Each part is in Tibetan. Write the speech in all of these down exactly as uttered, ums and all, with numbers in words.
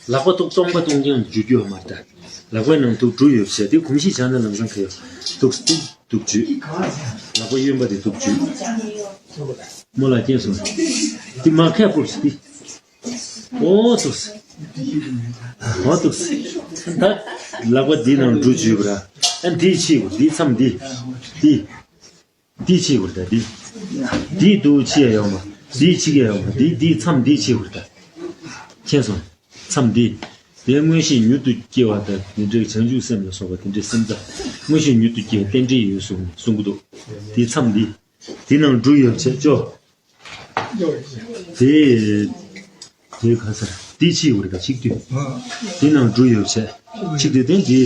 ལག་པ་ཐུག་སྟོང་པ་སྟོང་རྐྱང་འཇུ་རྒྱུ་ཡོད་མ་རེད་ད། ལག་པའི་ནང་དུག་འབྲུ་ཡོད་བྱས་དེ་གོམས་གཤིས་ཆགས་ན་ལམ་སང་ཁ་ཡོད་དུག་སྟེ་དུག་འཇུ། ལག་པ་གཡོན་པ་དེ་དུག་འཇུ། མོ་ལ་སྐྱེས་སོང་། དེ་མ་ཁ་སྤུབས་སི་དེ། ཨོ་དུག་སི། ཨོ་དུག་སི། ད་ལག་པ་འདི་ནང་འབྲུ་འཇུས་པ་ར། ཨ་འདི་ཕྱི་དགོས་འདི་མཚམས་འདི། འདི། འདི་ཕྱི་དགོས་ད་འདི། འདི་དུག་ཕྱི་ཡ་ཡོང་མ། འདི་ཕྱི་ཡ་ཡོང་མ་འདི་འདི་མཚམས་འདི་ཕྱི་དགོས་ད། མཁྱེན་སོང་། མཚམས་འདི། དེ་མངོན་ཤེས་མྱུར་དུ་སྐྱེ་བ་དང་དེ་འདྲའི་བྱང་ཆུབ་སེམས་ལ་སོགས་པ་དེ་འདྲའི་སེམས་རྩ། མངོན་ཤེས་མྱུར་དུ་སྐྱེ་བ་རྟེན་འབྲེལ་ཡོད་གསུངས་གསུང་གི་འདུག་དེ་མཚམས་འདི། དེ་ནང་འབྲུ་ཡོད་བྱས་ཅོ། དེ། དེ་ག་སར་དེ་ཕྱི་དགོས་རེད་ད་ཆིག་དུས། དེ་ནང་འབྲུ་ཡོད་བྱས། ཆིག་དུས་དེ་འདི།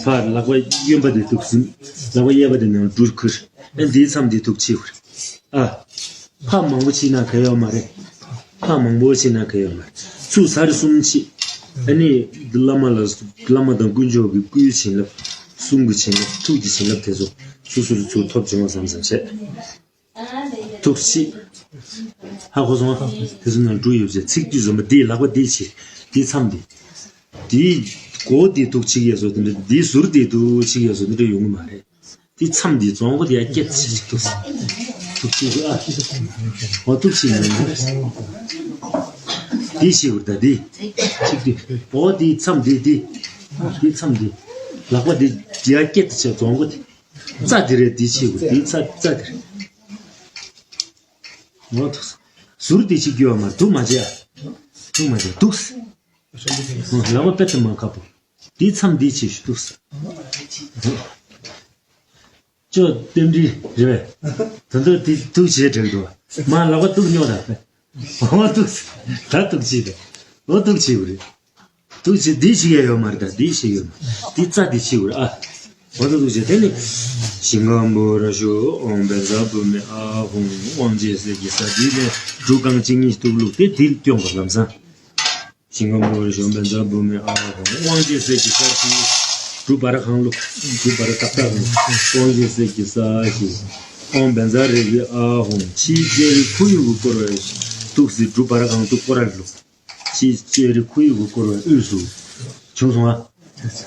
ཕར་ལག་པ་གཡོན་པ་དེ་དུག་ཟིན། ལག་པ་གཡས་པ་དེ་ནང་འབྲུ་ཁུར། ཨ་འདིའི་མཚམས་འདི་དུག་ཕྱི་དགོས་རེད། ཨ། ཕ་མང་པོ་ཕྱི་ན་ག་ཡོད་མ་རེད། ཕ་མང་པོ་ཕྱི་ན་ག་ཡོད་མ་རེད། ཚུར་ཟར་གསུམ་ཕྱི། ཨ་ནི། བླ་མ་ལ། བླ་མ་དང་དཀོན་མཆོག་གི་སྐུའི་བྱིན་རླབས། གསུང་གི་བྱིན་རླབས་ཐུགས་ཀྱི་བྱིན་རླབས་དེ་ཚོ། སོ་སོར་ཚུར་ཐོབ་བྱུང་བ་བསམ་བསམ་བྱས། ཐུགས་ཤིག་ཧ་གོ་སོང་ཨ། དེ་ཚོ་ནང་འབྲུ་ཡོད་ཅེས་ཚིག་བསྡུས་ཟིན་པ་འདི་ལག་པ་འདི་ཕྱི། འདི་མཚམས་འདི། འདི། མགོ་འདི་ཐུག་ཕྱི་གི་ཡ་སོ་དེ་འདྲ་འདི་ཟུར་འདི་ཐུག་ཕྱི་གི་ཡ་སོ་དེ་འདྲ་ཡོང་གི་མ་རེད། འདི་མཚམས་འདི་རྫོང་མགོ་དེ་ཡ་སྐད་ཅིག་ཐུག་ཐུག་ཕྱི་གི་ཨ། འོ་ཐུག་ཕྱི་ཡོང་གི་རེད། འདི་ཕྱི་གུར་ད་འདི། ཕྱི་འདི། འོ་འདི་མཚམས་འདི་འདི། འདི་མཚམས་འདི། ལག་པ་འདི་འདི་ཡ་སྐད་དུ་བྱས་རྫོང་མགོ་དེ། རྩ་འདི་རེད་འདི་ཕྱི་གུར་འདི་རྩ་རྩ་འདི་རེད། ངོ་ཐུག་ཟུར་དེ་ཅིག་རྒྱུ་བ་མ་འདུག་མ་བྱས། འདུག་མ་བྱས་འདུག་ལག་པ་དཔེ་དེ་མ་ཁ་པོ། དེའི་མཚམས་འདི་ཅིག་ཞུ་འདུག་ཅོ་རྟེན་འབྲེལ་རེད། ད་འདོད་དེ་འདུག་བྱས་དྲན་འདུག་མ་ལག་པ་འདུག་ཉོ་ད་པས། འོ་འདུག་ད་འདུག་ཅིག་ད། འོ་འདུག་ཅིག་རེད། འདུག་ཅིག་འདི་ཞིག་ཡ་ཡོད་མ་རེད་ད་འདི་ཞིག་ཡོད་མ། འདི་རྩ་འདི་ཅིག་རེད་ཨ། འོ་ད་འདུག་ཅིག་དེ་ནི། ཞིང་ཁམས་བོ་ར་ཤོ་ཨོང་བན་ཛ་བུ་མེ་ཨ་ཧོང་དབང་ཆེན་གསེར་གྱི་ས་འདི་ནས་འབྲུ་རྐང་གཅིག་གཉིས་གཏུག་ལུགས་དེ་འདིར་སྐྱོང་བ་ལམ་སང་། ཞིང་ཁམས་བོ་ར་ཤོ་བན་ཛ་བུ་མེ་ཨ་ཧོང་དབང་ཆེན་གསེར་གྱི་ས་འདི། འབྲུ་བར་གང་ལུགས་འབྲུ་བར་ཏག་ཏག་ལུགས་དབང་ཆེན་གསེར་གྱི་ས་ཞིག་ཨོང་བན་ཛ་རེ་གི་ཨ་ཧོང་ཕྱིའི་ལྕགས་རི་ཁོར་ཡུག་གི་སྐོར་བ་འདུག་སི་འབྲུ་བར་གང་འདུག་སྐོར་ར་ལུགས། ཕྱིའི་ལྕགས་རི་ཁོར་ཡུག་གི་སྐོར་བ་དབུས་སུ། བྱུང་སོང་ང་།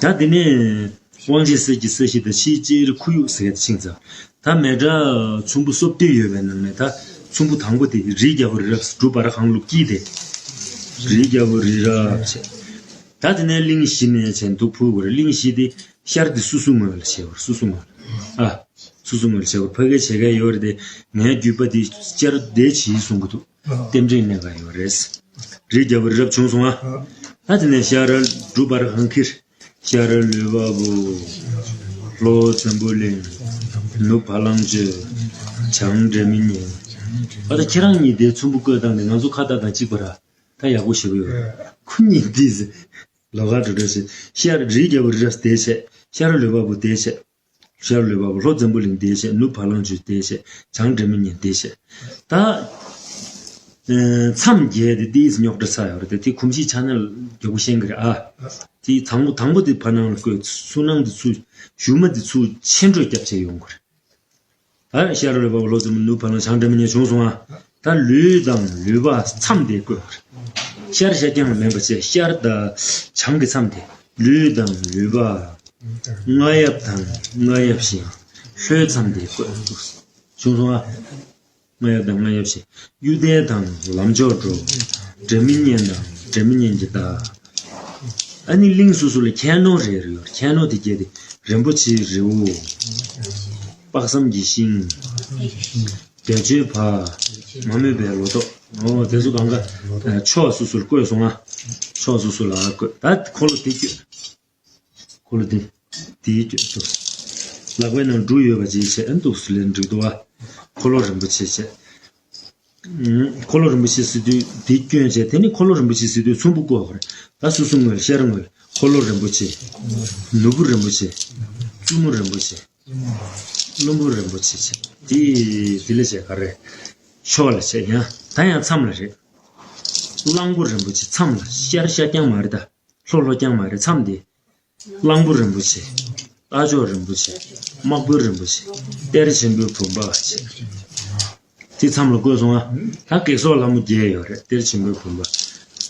ད་དེ་ནས་དབང་ཆེན་གསེར་གྱི་ས་གཞི་དང་ཕྱིའི་ལྕགས་རི་ཁོར་ཡུག་ཟེར་ཡ་དེ་ཕྱིན་ཚར། ད་མེ་སྦྲ་ཚོམ་བུ་སོ་བདུན་ཡོད་པའི་ནང་ནས་ད་ཚོམ་བུ་དང་པོ་དེ་རིའི་རྒྱལ་པོ་རི་རབ་འབྲུ་བར་གང་ལུགས་ཀྱི་དེ། རིའི་རྒྱལ་པོ་རི་རབ་བྱས། ད་དེ་ནས་གླིང་བཞི་ནས་བྱས་འདུག་ཕུ་གུར་གླིང་བཞི་དེ་ཤར་དེ་སུ་སུ་ངོས་ལ་བྱས་བར་སུ་སུ་ངོས་ལ། ཨ། སུ་སུ་ངོས་ལ་བྱས་བར་ཕ་གའི་བྱེད་མཁན་ཡོད་རེད་དེ་ངའི་རྒྱུད་པ་དེ་བསྐྱར་དེ་བྱིས་གསུང་གི་འདུག་རྟེན་འབྲེལ་གནད་འགག་ཡོད་རེད། རིའི་རྒྱལ་པོ་རི་རབ་བྱུང་སོང་ཨ། ད་དེ་ནས་ཤར་འབྲུ་བར་གང་ཁྱེར། ཤར་ལུས་པ་བུ། ལྷོ་འཛམ་བུ་གླིང་། ནུབ་བ་ལང་སྤྱོད། བྱང་སྒྲ་མི་སྙན། ཨ་ད་ཁྱེད་རང་གཉིས་དེ་ཚོམ་བུ་བཀོད་སྟངས་དེ་ང་ཚོ་ཁ་བཏགས་དང་གཅིག་པ་ར། ད་ཡག་པོ་ཞེ་པོ་ཡོད། ཁོ་གཉིས་འདི་ཟེར། ལོ་ག་འགྲོ་འགྲོ་ཟེར། ཤར་རིའི་རྒྱལ་པོ་རི་རབ་དེ་བྱས། ཤར་ལུས་པ་བུ་དེ་བྱས། ཤར་ལུས་པ་བུ་ལྷོ་འཛམ་བུ་གླིང་དེ་བྱས། ནུབ་བ་ལང་སྤྱོད་དེ་བྱས། བྱང་སྒྲ་མི་སྙན་དེ་བྱས། ད། ཨེ། མཚམས་བརྒྱད་དེ་ཏིས་རྙོག་དྲ་ཚ་ཡོད་རེད་དེ་དེ་གོམས་གཤིས་ཆགས་ན་མགྱོགས་པོ་ཤེས་གི་རེད་ཨ། དེ་དང་པོ་དང་པོ་དེ་ཕར་ནང་ལ་བཀོད་ཚུར་ནང་དེ་ཚུར་གཞུག་མ་དེ་ཚུར་ཆེན་འགྲོས་རྒྱབ་བྱས་ཡོང་གི་རེད། ད་ཤར་ལུས་པ་བུ་ལྷོ་འཛམ་བུ་ནུབ་བ་ལང་བྱང་སྒྲ་མི་སྙན་བྱུང་སོང་ཨ། ད་ལུས་དང་ལུས་པ་མཚམས་དེ་བཀོད་གི་རེད། ཤར་ཤར་རྐྱང་ལ་མེད་པ་བྱས་ཤར་དང་བྱང་གི་མཚམས་དེ་ལུས་དང་ལུས་པ། རྔ་ཡབ་དང་རྔ་ཡབ་བཞི། ལྷོའི་མཚམས་དེ་བཀོད་འདུག་བྱུང་སོང་ཨ། རྔ་ཡབ་དང་རྔ་ཡབ་བཞི། གཡུ་ལྡན་དང་ལམ་མཆོག་འགྲོ། སྒྲ་མི་སྙན་དང་སྒྲ་མི་སྙན་གྱི་བདག་ཨ་ནི་གླིང་སོ་སོ་ལ་ཁྱད་ནོར་རེ་རེ་ཡོད། ཁྱད་ནོར་དེ་བརྒྱད་དེ་རིན་པོ་ཆེའི་རི་བོ། དཔག་བསམ་གྱི་ཤིང་། བདེ་སྤྱོད་བ། མ་རྨོས་པའི་ལོ་ཏོག་ཨོ་དེ་ཚོ་གང་ག་ཕྱོགས་སོ་སོར་བཀོད་སོང་ང་། ཕྱོགས་སོ་སོ་ལ་བཀོད་ད་འཁོར་ལོ་དེ་བཀོད། འཁོར་ལོ་འདི། འདིའི་སྐྱོན་དུ། ལག་པའི་ནང་འབྲུ་ཡོད་པ་ཅིག་བྱས་ཨ་འདུག་སུ་ལེན་འགྲིག་འདུག་བ། འཁོར་ལོ་རིན་པོ་ཆེ་བྱས། ཨུམ། འཁོར་ལོ་རིན་པོ་ཆེ་ཟེར་དུས་འདིའི་སྐྱོན་བྱས་དེ་ནི་འཁོར་ལོ་རིན་པོ་ཆེ་ཟེར་དུས་ཚོམ་བུ་བཀོད་དགོས་རེད། ད་སོ་སོ་ངོས་ཤར་ངོས་འཁོར་ལོ་རིན་པོ་ཆེ། ནོར་བུ་རིན་པོ་ཆེ། བཙུན་མོ་རིན་པོ་ཆེ། བློན་པོ་རིན་པོ་ཆེ་བྱས། དེ་དེ་ལས་བྱས་ག་རེ། ཕྱོགས་ལ་བྱས་ཡང་ད་ཡང་མཚམས་ལ་རེད། གླང་པོ་རིན་པོ་ཆེ་མཚམས་ལ་ཤར་ཤར་རྐྱང་མ་རེད་ད། ལྷོ་ལྷོ་རྐྱང་མ་རེད་མཚམས་དེ། གླང་པོ་རིན་པོ་ཆེ། རྟ་མཆོག་རིན་པོ་ཆེ། དམག་དཔོན་རིན་པོ་ཆེ། གཏེར་ཆེན་པོའི་བུམ་པ་བྱས། དེ་མཚམས་ལ་བཀོད་སོང་ང་། ད་བགེགས་སོགས་ལྷ་མོ་བརྒྱད་ཡོད་རེད་གཏེར་ཆེན་པོའི་བུམ་པ།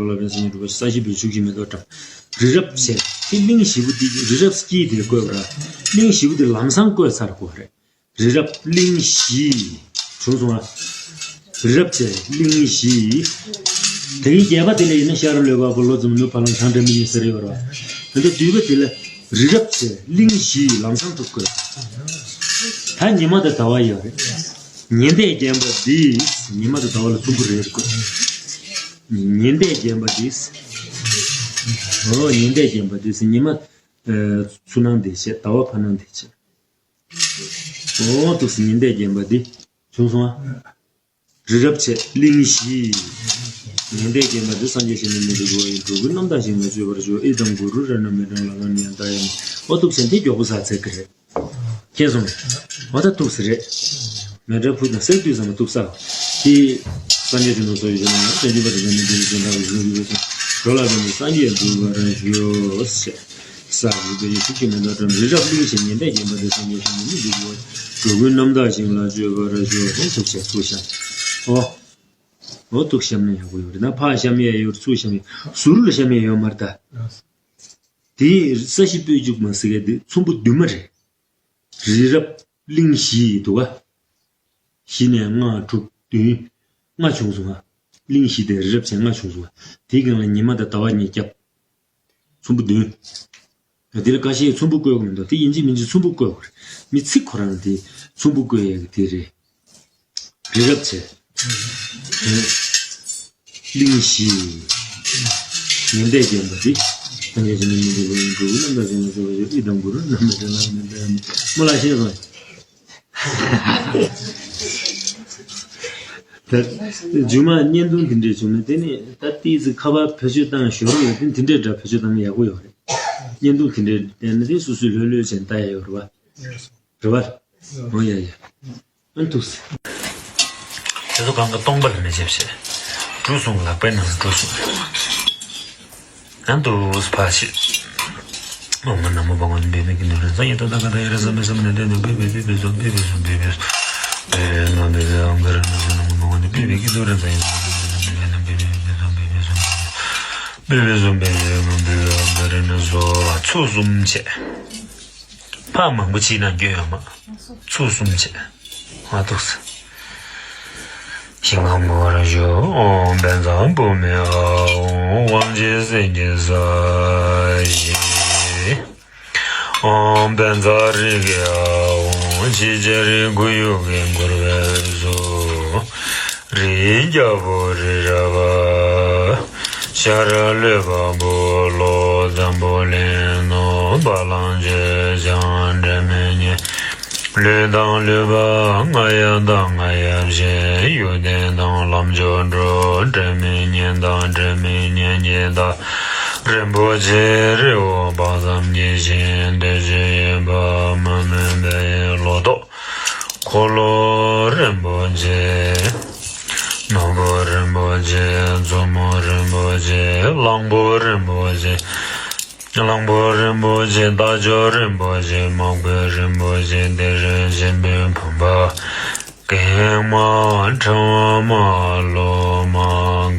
འགྲོ་ལ་ཕན་སེམས་ཉིད་གྲུབ་པ་ས་གཞི་པའི་ཤུགས་ཀྱིས་མེ་ཏོག་བཀྲམ། རི་རབ་བྱས་ཏེ་གླིང་བཞི་པོ་འདི་རི་རབ་དཀྱིལ་དེ་བཀོད་པ་ར། གླིང་བཞི་པོ་འདི་ལམ་སང་བཀོད་ཚར་དགོས་རེད། རི་རབ་གླིང་བཞི། བྱུང་སོང་ང་། རི་རབ་བྱས་གླིང་བཞི། དེ་གི་བརྒྱད་པ་དེ་ལ་ཡིན་ན་ཤར་ལྷོའི་བ་སྤུ་ལྷོ་འཛོམས་ནུབ་བ་ལང་བྱང་སྒྲ་མི་སྙན་ཟེར་ཡོད་རེད་བ། དེ་འདྲ་བདུན་པ་དེ་ལ་རི་རབ་བྱས་གླིང་བཞི་ལམ་སང་གྲུབ་དགོས། ད་ཉི་མ་དང་ཟླ་བ་ཡོད་རེད། ཉི་ཟླས་བརྒྱན་པ་འདི་ཉི་མ་དང་ཟླ་བ་ལ་མཚུངས་པོ་རེད་དགོས། ཉི་ཟླས་བརྒྱན་པ་འདི། ཨོ་ཉི་ཟླས་བརྒྱན་པ་འདི་ཉི་མ་ཚུར་སྣང་དེ་བྱས་ཟླ་བ་ཕར་སྣང་དེ་བྱས། ཨོ་ཐུགས་སུ་ཉི་ཟླས་བརྒྱན་པ་འདི། བྱུང་སོང་ང་། རི་རབ་བྱས་གླིང་བཞི། ཉི་ཟླས་བརྒྱན་པ་འདི་སངས་རྒྱས་ཞིང་གནས་མི་འདུག་གོ་ཡིན་འགྲོ་ཀུན་རྣམ་དག་ཞིང་ལ་སྤྱོད་པར་ཤོག་ཨི་དམ་གུ་རུ་རཏྣ་མི་གྲངས་ལ་ལ་ནི་ཡང་ད་ཡང་ཨོ་ཐུགས་སེམས་དེ་མགྱོགས་པོ་ཟ་ཚད་ཀྱི་རེད། མཁྱེན་སོང་། ཨོ་ད་ཐུགས་སུ་རེད། མེ་དྲག་ཕུ་དང་སེག་དུས་ཙམ་ལ་ཐུགས་ས། དེ། སངས་རྒྱས་ཀྱི་ནང་སོ་ཡི་ཞེ་ན་ཡང་བྱང་ཆུབ་པ་དང་ཉམས་ལེན་དེ་ནི་དོན་དག་གི་གཞུང་གི་བས་སོ། འགྲོ་ལ་ཕན་ནི་སངས་རྒྱས་འགྲུབ་པར་ཤོག་ས་གི་དོན་ཡི་ཤུགས་ཀྱིས་མེ་ཏོག་བཀྲམ། རི་རབ་གླིང་བཞི་ཉི་ཟླས་བརྒྱན་པ་དེ་སངས་རྒྱས་ཞིང་གནས་མི་འདུག་གོ་འགྲོ་ཀུན་རྣམ་དག་ཞིང་ལ་སྤྱོད་པར་ཤོག་དེ་ཐུགས་ཆེ་ཚུར་བཤམས། ཨོ། ཨོ་ཐུགས་བཤམས་ན་ཡག་པོ་ཡོད་རེད་ན་ཕར་བཤམས་ཡས་ཡོད་ཚུར་བཤམས་ཡས་ཟུར་ལ་བཤམས་ཡས་ཡོད་མ་རེད་ད། དེ་ས་གཞི་སྤོས་བྱུག་མ་ཟེར་གས་དེ་ཚོམ་བུ་བདུན་མ་རེད། རི་རབ་གླིང་བཞི་འདུག་ག་བཞི་ནས་ལྔ་དྲུག་བདུན། ལྔ་བྱུང་སོང་ང་ གླིང་བཞི་དང་རི་རབ་བྱེ་ལྔ་བྱུང་སོང་བ། དེའི་སྒང་ལ་ཉི་མ་དང་ཟླ་བ་གཉིས་བརྒྱབ། ཚོམ་བུ་བདུན། དེ་ལ་ཀ་ཤའི་ཚོམ་བུ་བཀོད་དགོས་མི་འདུག་དེ་ཡིན་གཅིག་མིན་གཅིག་ཚོམ་བུ་བཀོད་དགོས་རེད། མི་ཚིག་ཁོ་རང་དེ་ཚོམ་བུ་བཀོད་ཡག་གི་དེ་རེད། རི་རབ་བྱེ། གླིང་བཞི། ཉི་ཟླས་བརྒྱན་པ་དེ། སངས་རྒྱས་བྱེ་མའི་སྙིང་པོ་ལ་འགྲོ་བའི་རྣམ་དག་ཅན་ལ་སོགས་པ་ཡོད། ཨི་དམ་གུ་རུ་རྣམ་པར་གྲོལ་ལ་མི་འདའ་མི། མོ་ལ་ཤེས་སོང་། ད་རྗེས་མ་བརྙན་ཐུང་དེ་འདྲས་བྱུང་ན་དེ་ནི་ད་ཏིས་ཁ་པར་བེད་སྤྱོད་བཏང་ཞོར་ལ་དེ་དེ་འདྲས་འདྲ་བེད་སྤྱོད་བཏང་ན་ཡག་པོ་ཡོད་རེད། བརྙན་ཐུང་དེ་འདྲས་བལྟས་ན་དེ་སོ་སོས་ལྷོད་ལྷོད་བྱས་ནས་ལྟ་ཡག་ཡོད་རེད་བ། རེད་བ། ཨོ་ཡ་ཡ། ཨན་ཐུགས། དེ་ཚོ་གང་ག་སྟོང་པ་ལ་མི་འཇེབས་ཤེས། འབྲུ་གསུམ་ལག་པའི་ནང་འབྲུ་གསུམ། ཨན་ཐུགས་ཕ་ཤི། ཨོཾ་ན་མོ་བྷ་ག་ཝ་ཏེ་བི་མ་ཀི་ནུ་རེ་ཛ་ཡེ་ཏ་ད་ག་ཏ་ཡེ་ར་ཛ་མེ་ཛ་མ་ནེ་ཏེ་ནུ་བེ་བེ་བེ་བེ་ཛོ་བེ་བེ་ཛོ་བེ་བེ་ཛོ་བེ་ནོ་བེ་བེ་ཨོཾ་ག་ར་ནུ་ཛོ་ན་མོ་བྷ་ག་ཝ་ཏེ་བི་མ་ཀི་ནུ་རེ་ཛ་ཡེ་ཏ་ད་ག་ཏ་ཡེ་ར་ཛ་མེ་ཛ་མ་ནེ་ཏེ་ནུ་བེ་བེ་བེ་ཛོ་བེ་བེ་ཛོ་བེ་བེ་ནོ་བེ་བེ་ཨོཾ་ག་ར་ནུ་ཛོ། ཚུལ་གསུམ་བྱས། ཕར་མང་པོ་ཕྱིན་ན་སྐྱོན་ཡོད་མ། ཚུལ་གསུམ་བྱས། ང་ཐུགས་སུ། ཞིང་ཁམས་སྒོ་རུ་བཞུགས། ཨོཾ་བཛྲ་བྷཱུ་མི་ཨཱཿ། ཨོཾ་དབང་བྱེད་སེམས་ཀྱི་ས་གཞི། ཨོཾ་བཛྲ་རེ་ཀེ་ཨཱཿ། ཨོཾ་ཤེས་བྱ་རིགས་དགུ་ཡི་གེ་འཁོར་བའི་གཟུགས། རིའི་རྒྱལ་པོ་རི་རབ། ཤ་ར་ལོས་བ་སྦུག་ལོ་འཛམ་བུ་གླིང་ནོ། བ་ལང་སྤྱོད་ཅིང་འབྲལ་མེད་ཉིད། ལུས་དང་ལུས་པ་རྔ་ཡབ་དང་རྔ་ཡབ་ཆེ། ཡོན་ཏན་དང་ལམ་མཆོག་འགྲོ། འབྲལ་མེད་གཉེན་དང་འབྲལ་མེད་གཉེན་གྱི་བདག། རིན་པོ་ཆེ་རི་བོ་དཔག་བསམ་གྱི་ཞིང་། བདེ་སྤྱོད་ཡོད་པ་མ་རྨོས་པའི་ལོ་ཏོག། འཁོར་ལོ་རིན་པོ་ཆེ། ནོར་བུ་རིན་པོ་ཆེ། མཛོ་མོ་རིན་པོ་ཆེ། གླང་པོ་རིན་པོ་ཆེ། གླང་པོ་རིན་པོ་ཆེ། རྟ་མཆོག་རིན་པོ་ཆེ། དམག་དཔོན་རིན་པོ་ཆེ། སྡེ་སྲིད་གཤིན་པོའི་བུམ་པ། གེགས་མ། ཕྲེང་བ་མ། ལོ་མ།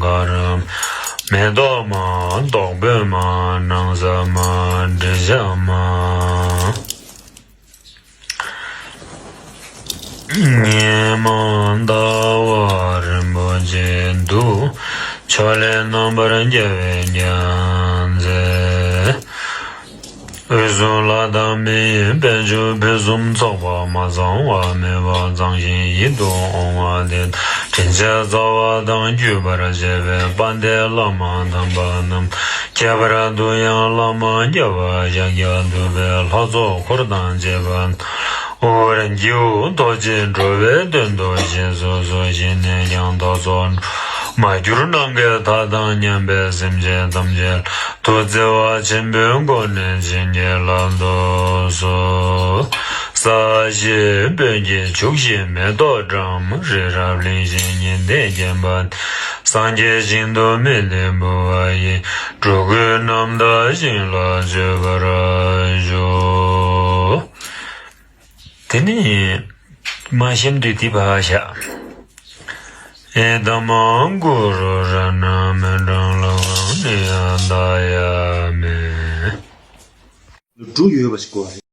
ག་ར་མ། མེ་ཏོག་མ། རྡོག་པོ་མ། སྣང་ས་མ། དྲི་ཆབ་མ། ཉི་མ་ཟླ་བ་རིན་པོ་ཆེ་འདུ། ཕྱོགས་ལས་རྣམ་པར་རྒྱལ་བའི་རྒྱལ་མཚན། འོད་སྲུང་ལྷ་དང་མི་ཡི་དཔལ་འབྱོར་ཕུན་སུམ་ཚོགས་པ། མ་ཚང་བ་མེད་པ་གཙང་ཞིང་ཡིད་དུ་འོང་བ་དེ། དྲིན་ཅན་རྩ་བ་དང་བརྒྱུད་པར་བཅས་པའི་དཔལ་ལྡན་བླ་མ་དམ་པ་རྣམས། ཁྱད་པར་དུ་ཡང་བླ་མ་རྒྱལ་བ་ཤཱཀྱ་ཐུབ་པའི་ལྷ་ཚོགས་འཁོར་དང་བཅས་པ། འོ་རྒྱལ་བ་རྡོ་རྗེ་འགྲོ་བའི་དོན་དུ་བཞེས་སུ་གསོལ། བཞེས་ནས་ཀྱང་བདག་སོགས་མ་གྱུར་ནམ་མཁའི་མཐའ་དང་མཉམ་པའི་སེམས་ཅན་ཐམས་ཅད་ལ་ཐུགས་བརྩེ་བ་ཆེན་པོའི་སྒོ་ནས་བྱིན་གྱིས་བརླབ་ཏུ་གསོལ། ས་གཞི་སྤོས་ཀྱིས་བྱུགས་ཤིང་མེ་ཏོག་བཀྲམ། རི་རབ་གླིང་བཞི་ཉི་ཟླས་བརྒྱན་པ། སངས་རྒྱས་ཞིང་དུ་མི་ལུས་འབུལ་བ་ཡི། འགྲོ་ཀུན་རྣམ་དག་ཞིང་ལ་སྤྱོད་པར་ཤོག། དེ་ནས་མ་གཤམ་དུ་འདི་ཕར་བཞག། ཨེ་དྷརྨཱ་གུ་རུ་རཏྣ་མུ་དྲ་ལོ་ཀཾ་ནི་ཡ་ཏ་ཡ་མི། འབྲུ་ཡོད་པ་ཞིག་དགོས་པ་རེད།